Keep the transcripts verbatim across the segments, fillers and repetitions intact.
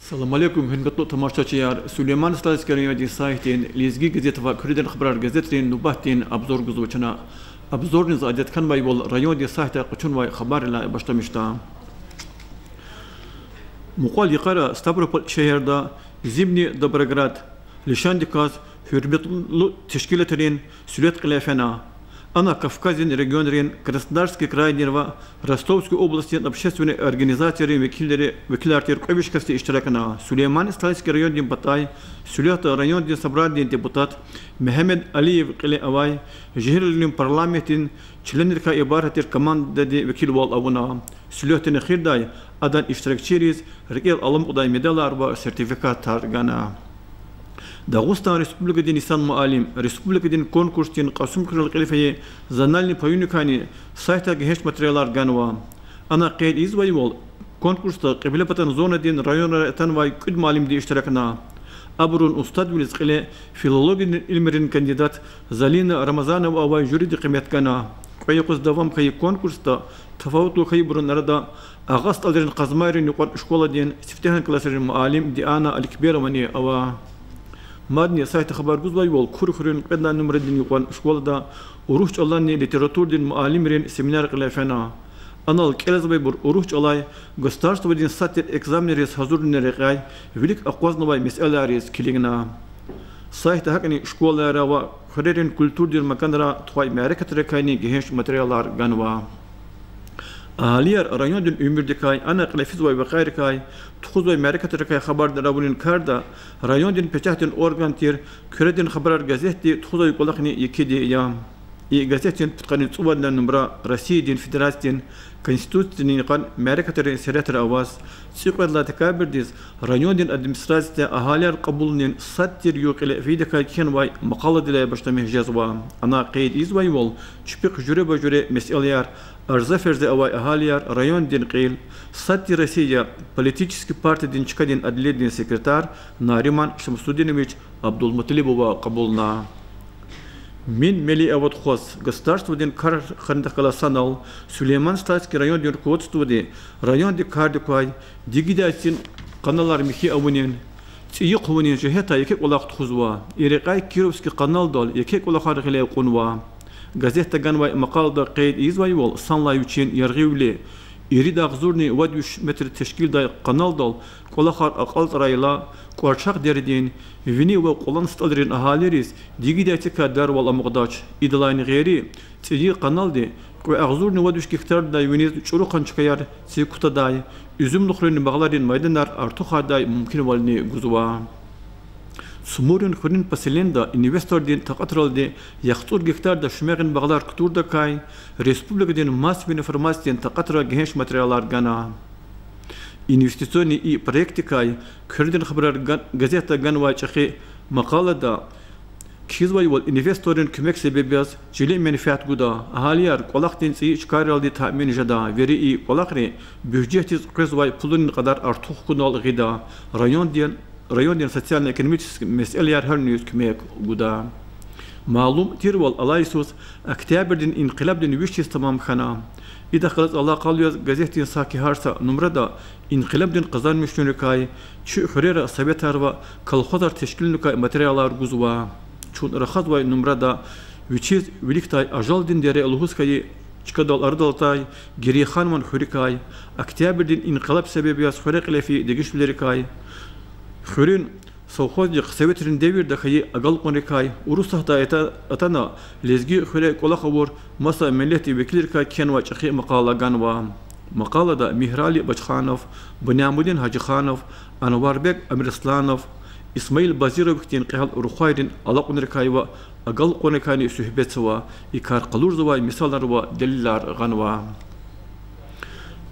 Салам алейкум, гьуьрметлу тамашачияр! Сулейман-Стальский райондин сайтдин Лезги газет ва Куьредин хабарар газетрин нубатдин обзор гузва чна. Обзорни за адет хьанвайвал райондин сайтда къачунвай хабаррилай башламишда. Мукьвал йикъара Ставрополь шегьерда Зимний Доброград лишандикай гьуьрметлу тешкилатрин суьлет кьиле фена. Ана Кавказдин регионрин, Краснодарский крайдин ва Ростовский областдин общественный организацийрин векилри, векилар тир кьве виш касди иштиракна. Сулейман-Стальский райондин патай суьлетда райондин собранидин депутат Мегьамед Алиев кьиле авай жегьилрин парламентдин членрикай ибарат тир командадин векилвал авуна. Суьлетдин эхирдай адан иштиракчийриз рикӀел аламукьдай медалар ва сертификатар гана. Дагъустан Республикадин йисан муаллим республикадин конкурсдин Кьасумхуьрел кьиле фейи зонални паюникайни сайтда гегьенш материалар ганва. Ана къейд ийизвайвал, конкурсда Кьиблепатан зонадин районрай атанвай кӀуьд муаллимди иштиракна. Абурун устадвилиз кьиле филологиядин илимрин кандидат Залина Рамазанова авай жюриди къимет гана. Кьве юкъуз давам хьайи конкурсда тафаватлу хьайибурун арада Агъа СтӀалрин Къазмайрин юкьван школадин сифтегьан классрин муаллим Диана Аликберовани ава. Мадни сайтда хабар гузвайвал, Кур хуьруьн кьвед лагьай нумрадин юкьван школада урус чӀаланни литературадин муаллимрин семинар кьиле фена. Анал кӀелзавайбур урус чӀалай государстводин сад тир экзаменриз гьазурунин рекьяй вилик акъвазнавай месэлайриз килигна. Сайтда гьакӀни школайра ва хуьрерин культурадин маканра тухвай мярекатрикайни гегьенш материалар ганва. Агьалияр райондин уьмуьрдикай, ана кьиле физвай вакъиайрикай, тухузвай мярекатрикай хабардар авунин карда райондин печатдин орган тир Куьредин хабарар газетди тухузвай кӀвалахни екеди я. И газетдин пудкъанни цӀувад лагьай нумра Россиядин Федерациядин Конституциядин йикъан мярекатрин сиретра аваз, цӀикьвед лагьай декабрдиз райондин администрацияда агьалияр кьабулунин сад тир югъ кьиле фейидакай кхьенвай макъаладилай башламиш жезва. Ана къейд ийизвайвал, чпихъ жуьреба-жуьре месэлаяр, арза-ферза авай агьалияр райондин кьил, сад тир Россия политический партиядин чкадин отделдин секретарь Нариман Шамсудинович Абдулмуталибова кьабулна. Мин мелиаватхуз государстводин кар хьанидахъ галаз санал Сулейман-Стальский райондин руководстводи райондин кардик квай дигидай цин къаналар михьи авунин, цӀийи хъувунин жигьетдай еке кӀвалах тухузва. И рекьяй Кировский къаналдал еке кӀвалахар гъиле кьунва. Газетда ганвай макъалада къейд ийизвайвал, санлай вичин яргъивиле ирид агъзурни вад виш метр тешкилдай къаналдал кӀвалахар акьалтӀарайла, КӀварчахъ дередин, Вини ва Кьулан СтӀалрин агьалийриз дигидай цикай дарвал амукьдач. Идалайни гъейри, цӀийи къаналди кьве агъзурни вад виш гектардилай виниз чӀуру къанчкаяр цик кутадай, уьзуьмлухрин багъларин майданар артухардай мумкинвални гузва. Цумурин хуьруьн поселенида инвестордин такьатралди яхцӀур гектарда шуьмягъин багълар кутурдакай республикадин массовый информациядин такьатра гегьенш материалар гана. Инвестиционный и проектдикай Куьредин хабарар га-, газетда ганвай чӀехи макъалада кхьизвайвал, инвесторрин куьмек себеб яз чилин менфят гуда, агьалияр кӀвалахдин цӀийи чкайралди таъмин жеда, вири и кӀвалахри бюджетдиз къвезвай пулунин кьадар артух хьунал гъида, райондин, райондин социально-экономический месэлаяр гьялниз куьмек гуда. Малум тирвал, алай йисуз Октябрдин инкъилабдин виш йис тамам хьана. Идахъ галаз алакъалу яз газетдин сад кьве гьар са нумрада инкъилабдин къазанмишунрикай, чи хуьрера советар ва колхозар тешкилуникай материалар гузва. Чун рахазвай нумрада вичиз виликдай Ажалдин дере лугьуз хьайи чкадал арадал атай Герейханован хуьруькай, Октябрдин инкъилаб себеб яз хуьре кьиле фейи дегишвилерикай, хуьруьн совхозник советрин девирда хьайи агалкьунрикай, Урусатдай ата-, атана лезги хуьре кӀвалах авур маса миллетдин векилрикай кхьенвай чӀехи макъала ганва. Макъалада Мигьрали Бачханов, Бунямудин Гьажиханов, Анварбек Амирсланов, Исмаил Базировихъ хьтин кьегьал рухвайрин алакьунрикай ва агалкьунрикайни суьгьбетзава, и кар къалурзавай мисалар ва делилар гъанва.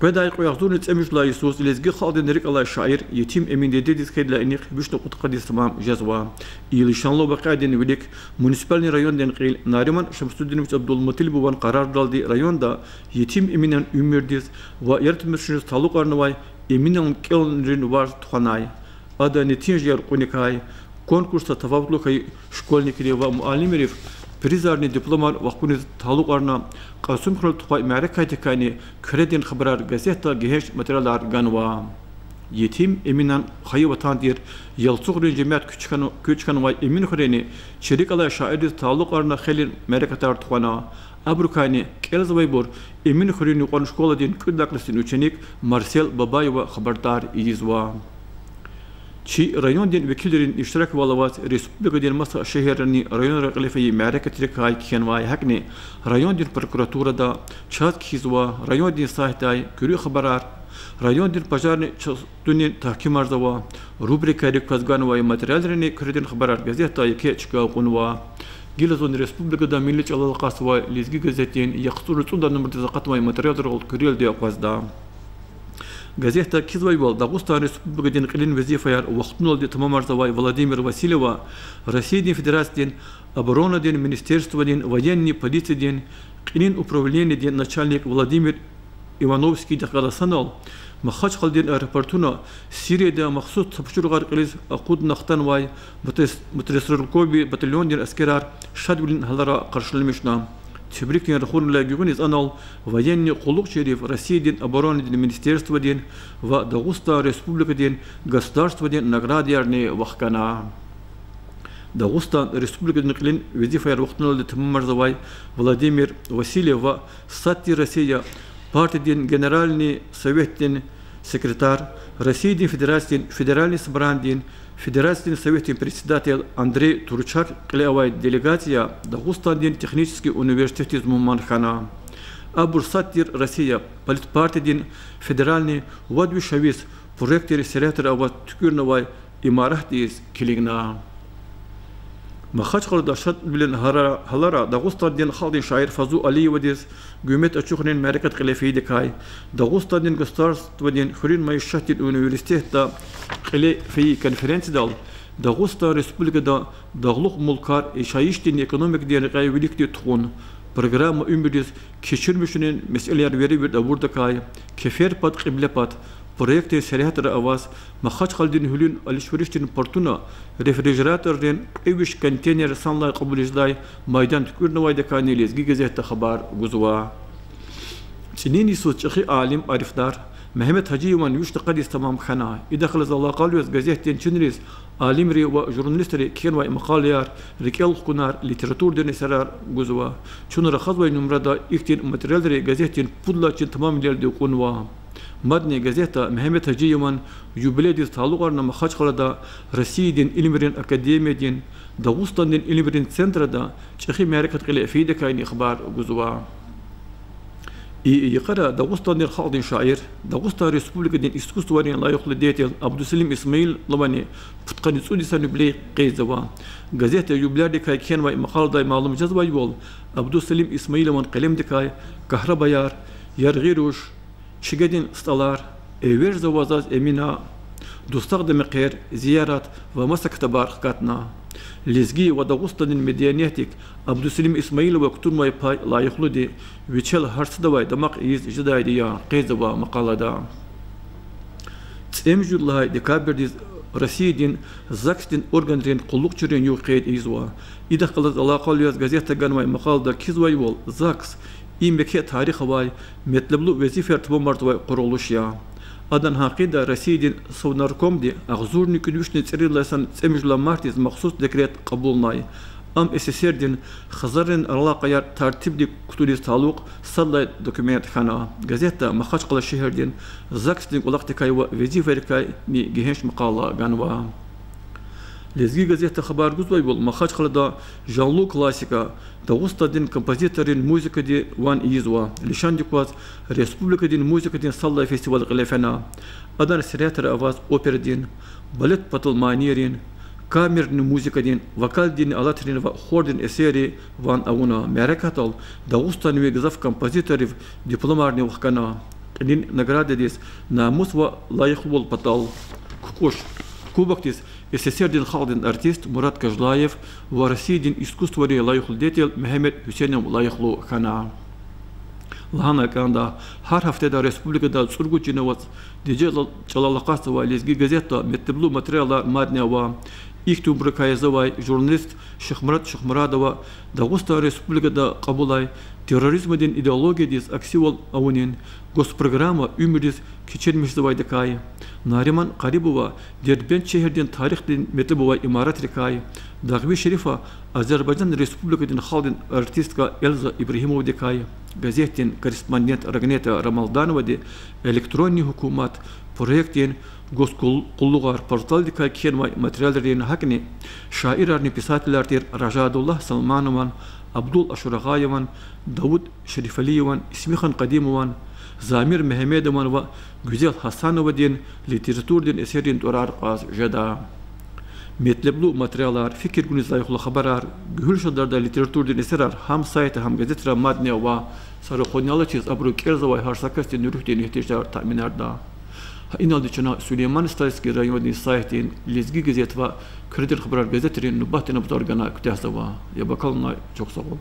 Къведай кьве агъзурни цӀемуьжуьд лагьай йисуз лезги халкьдин рикӀ алай шаир Етим Эмин дидедиз хьайидалай инихъ вишни кьудкъад йис тамам жезва. И лишанлу вакъиадин вилик муниципальный райондин кьил Нариман Шамсудинович Абдулмуталибован къарардалди районда Етим Эминан уьмуьрдиз ва яратмишуниз талукьарнавай Эминан кӀелунрин варз тухванай. Ада нетинжияр кьуникай, конкурсда тафаватлу хьайи школьникрив ва муаллимрив призарни дипломар вахкуниз талукьарна, Кьасумхуьрел тухвай мярекатдикайни Куьредин хабарар газетда гегьенш материалар ганва. Етим Эминан хайи ватан тир Ялцугърин жемят куьч хьанвай Эминхуьрени чи рикӀ алай шаирдиз талукьарна хейлин мярекатар тухвана. Абурукайни кӀелзавайбур Эминхуьруьн юкьван школадин кӀуьд лагьай классдин ученик Марсел Бабаева хабардар ийизва. Чи райондин векилрин иштираквал аваз республикадин маса шегьеррани районра кьиле фейи мярекатрикай кхьенвай. ГьакӀни райондин прокуратурада, чаз кхьизва, райондин сайтдай, Куьруь хабарар, райондин пожарный частунин тагькимарзава. Рубрикайрик кваз ганвай материалрини Куьредин хабарар газетда еке чка кьунва. Гила зун республикада милли чӀалал акъатзавай Лезги газетдин яхцӀурни цӀуд номердиз акъатнавай материалрал куьрелди акъвазда. Газетда кхьизвайвал, Дагъустан Республикадин кьилин везифаяр вахтуналди тамамарзавай Владимир Васильева Россиядин Федерациядин оборонадин министерстводин военный полициядин кьилин управленидин начальник Владимир Ивановскийдихъ галаз санал Махачкъаладин аэропортуна Сирияда махсус цапачургъар кьилиз акъудна хтанвай мотострелковый батальондин аскерар шадвилин гьалара къаршиламишна. Тебрикдин рахунрилай гуьгъуьниз анал военный къуллугъчийрив Россиядин оборонадин министерстводин ва Дагъустан Республикадин государстводин наградаярни вахкана. Дагъустан Республикадин кьилин везифаяр вахтуналди тамамарзавай Владимир Васильев ва Сад тир Россия партиядин Генеральный советдин секретарь, Россиядин Федерациядин Федеральный Собранидин Федерациядин Советдин председатель Андрей Турчак кьиле авай делегация Дагъустандин технический университетдиз мугьман хьана. Абур Сад тир Россия политпартиядин федеральный вад виш авиз проектдин сергьятра аваз туькӀуьрнавай имаратдиз килигна. Махачкъалада шадвилин гьалара Дагъустандин халкьдин шаир Фазу Алиевадиз гуьммет ачухарун мярекат кьиле фейидакай, Дагъустандин государстводин хуьруьн майишатдин университетда кьиле фейи конференциядал Дагъустан Республикада дагълух мулкар яшайишдинни экономикадин рекьяй виликди тухун, программа уьмуьрдиз кечирмишунин месэлаяр веревирд авурдакай, Кефер пад Кьибле пад проектдин сергьятра аваз Махачкъаладин гьуьлуьн алишверишдин портуна рефрижераторрин кьве виш контейнер санлай кьабулиздай майдан туькӀуьрнавайдакайни Лезги газетда хабар гузва. ЦӀинин йисуз чӀехи алим, арифдар Мегьамед Гьажиеван виш такьадиз тамам хьана. Идахъ галаз алакъалу яз газетдин чинриз алимри ва журналистри кхьенвай макъалаяр, рикӀел хкунар, литературадин эсерар гузва. Чун рахазвай нумрада ихьтин материалри газетдин пуд лагьай чин тамамвилелди кьунва. Мадни газетда Мегьамед Гьажиеван юбилейдиз талукьарна Махачкъалада Россиядин Илимрин академиядин, Дагъустандин Илимрин центрада чӀехи мярекат кьиле фейидакайни хабар гузва. И йикъара Дагъустандин халкьдин шаир, Дагъустан Республикадин искусствойрин лайихлу деятель Абдусалим Исмаиловани пудкъанни цӀуд йисан юбилей къейдзава. Газетда юбилярдикай кхьенвай макъаладай малум жезвайвал, Абдусалим Исмаилован къелемдикай Кагьрабаяр, Яргъи руш, Чигедин стӀалар, Эверзава заз Эмина, Дустагъда мехъер, Зиярат ва маса ктабар хкатна. Лезги ва Дагъустандин медениятдик Абдусалим Исмаилова кутунвай пай лайихлуди, вичел гьар садавай дамах ийиз жедайди я, къейдзава макъалада. ЦӀемуьжуьд лагьай декабрдиз Россиядин ЗАГСдин органрин къуллугъчийрин югъ къейд ийизва. Идахъ галаз алакъалу яз газетда ганвай макъалада кхьизвайвал, ЗАГС— и меке тарих авай, метлеблу везифаяр тамамарзавай къурулуш я. Адан гьакъинда Россиядин Совнаркомди агъзурни кӀуьд вишни цӀерид лагьай йисан цӀемуьжуьд лагьай мартдиз махсус декрет кьабулнай. Ам СССР-дин хизанрин алакъаяр тартибдик кутуниз талукь сад лагьай документ хьана. Газетда Махачкъала шегьердин ЗАГСдин кӀвалахдикай ва везифайрикайни гегьенш макъала ганва. Лезги газетда хабар гузвайвал, Махачкъалада жанлу классика, Дагъустандин композиторрин музыкади ван ийизва. Лишандик кваз, республикадин музыкадин сад лагьай фестиваль кьиле фена. Адан сергьятра аваз операдин, балет патал манийрин, камерный музыкадин, вокалдин алатрин ва хордин эсерри ван авуна. Мярекатдал Дагъустанви гзаф композиторрив дипломарни вахкана. Кьилин наградадиз намус ва лайихлувал патал кукӀуш кубокдиз СССР-дин халкьдин артист Мурад Кожлаев ва Россиядин искусствойрин лайихлу деятель Мегьамед Гьуьсейнов лайихлу хьана. Лагьана кӀанда, гьар гьафтеда республикада цӀуругуд чин аваз дидед чӀалал акъатзавай Лезги газетда метлеблу материалар мадни ава. Ихьтинбурукай язавай журналист Шихмурад Шихмурадова Дагъустан Республикада кьабулай терроризмдин идеологиядиз аксивал авунин госпрограмма уьмуьриз кечирмишзавайдакай, Нариман Къарибова Дербент шегьердин тарихдин метлеб авай имаратрикай, Дагъви Шерифа Азербайжан Республикадин халкьдин артистка Эльза Ибрагьимовадикай, газетдин корреспондент Рагнета Рамалдановади Электронный гьукумат проектдин госхъул-, къуллугъар порталдикай кхьенвай материалрин, гьакӀни шаирарни писателар тир Ражадуллагь Салманован, Абдул Ашурагъаеван, Давуд Шерифалиеван, Исмихан Къадимован, Замир Мегьамедован ва Гуьзел Гьасановадин литературадин эсеррин тӀварар кьаз жеда. Метлеблу материалар, фикир гуниз лайихлу хабарар, гуьгьуьл шадардай литературадин эсерар гьам сайтда, гьам газетра мадни ава. Са рахунни алачиз абуру кӀелзавай гьар са касдин руьгьдин игьтияжар таъминарда. Гьа иналди чна Сулейман-Стальский райондин сайтдин Лезги газет ва Куьредин хабарар газетрин нубатдин обзор гана куьтягьзава. Яб акалунай чухсагъул.